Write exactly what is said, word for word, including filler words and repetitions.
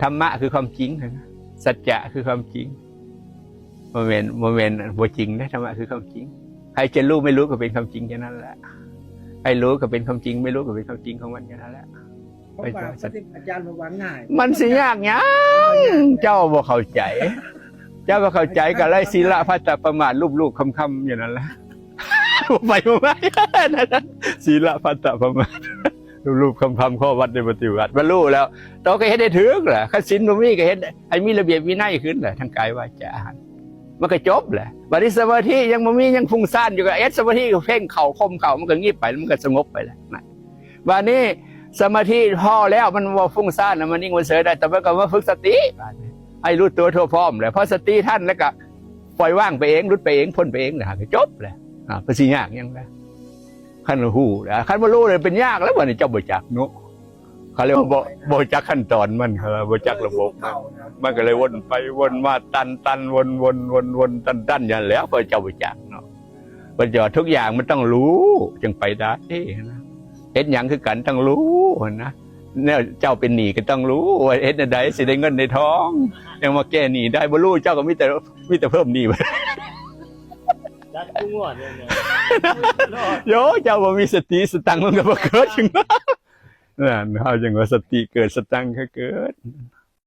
ธรรมะคือความจริงนะ สัจจะคือความจริง บ่แม่น บ่แม่นบ่จริงนะ ธรรมะคือความจริง ใครจะรู้ไม่รู้ก็เป็นความจริงแค่นั้นแหละ ใครรู้ก็เป็นความจริง ไม่รู้ก็เป็นความจริงของมันแค่นั้นแหละ เพราะว่าปฏิบัติอาจารย์บอกว่าง่าย มันสิยากหยัง เจ้าบ่เข้าใจ เจ้าบ่เข้าใจก็ไล่ศีลพัตตปมาท รูปๆ คำๆ อยู่นั่นแหละ ไปบ่ไป ศีลพัตตปมาท รูปๆ คำๆ ข้อวัดในปฏิบัติ บรรลุแล้ว โตก็เฮ็ดให้ถึงแหละ คันศีลบ่มีก็เฮ็ดให้มีระเบียบวินัยขึ้นแหละ ทั้งกายวาจา มันก็จบแหละ บัดนี้สมาธิยังบ่มี ยังฟุ้งซ่านอยู่ ก็เฮ็ดสมาธิ ก็เพ่งเข้า ข่มเข้า มันก็งีบไป มันก็สงบไปแล้วนะ บัดนี้สมาธิพอแล้ว มันบ่ฟุ้งซ่านนะ มันนิ่งมันเฉยได้ ต่อไปก็มาฝึกสติ บัดนี้ให้รู้ตัวทั่วพร้อมแหละ พอสติทันแล้วก็ปล่อยวางไปเอง หลุดไปเอง พ้นไปเองนะ ก็จบแหละ อ่า บ่สิยากหยังนะ คันฮู้แล้ว คันบ่รู้เลยเป็นยากแล้ว บัดนี้เจ้าบ่จักเนาะ เขาเรียกว่าบ่ บ่จักขั้นตอนมัน เขาว่าบ่จักระบบมัน มันก็เลยวนไปวนมา ตันตันวนวนวนวนตันตันอย่างแล้ว พระเจ้าบ่จักเนาะ พระเจ้าทุกอย่างมันต้องรู้ จึงไปได้นะ เฮ็ดหยังคือกันต้องรู้นะ เนี่ย เจ้าเป็นหนี้ก็ต้องรู้ ว่าเฮ็ดแนวใดสิได้เงินได้ทอง ยังมาแก้หนี้ได้ บ่รู้ เจ้าก็มีแต่ มีแต่เพิ่มหนี้ จัดทุกงวดเลยเนี่ย โย เจ้าบ่มีสติสตังค์มันก็บ่เกิดจังว่า นั่น เฮาจังว่าสติเกิด สตังค์ก็เกิด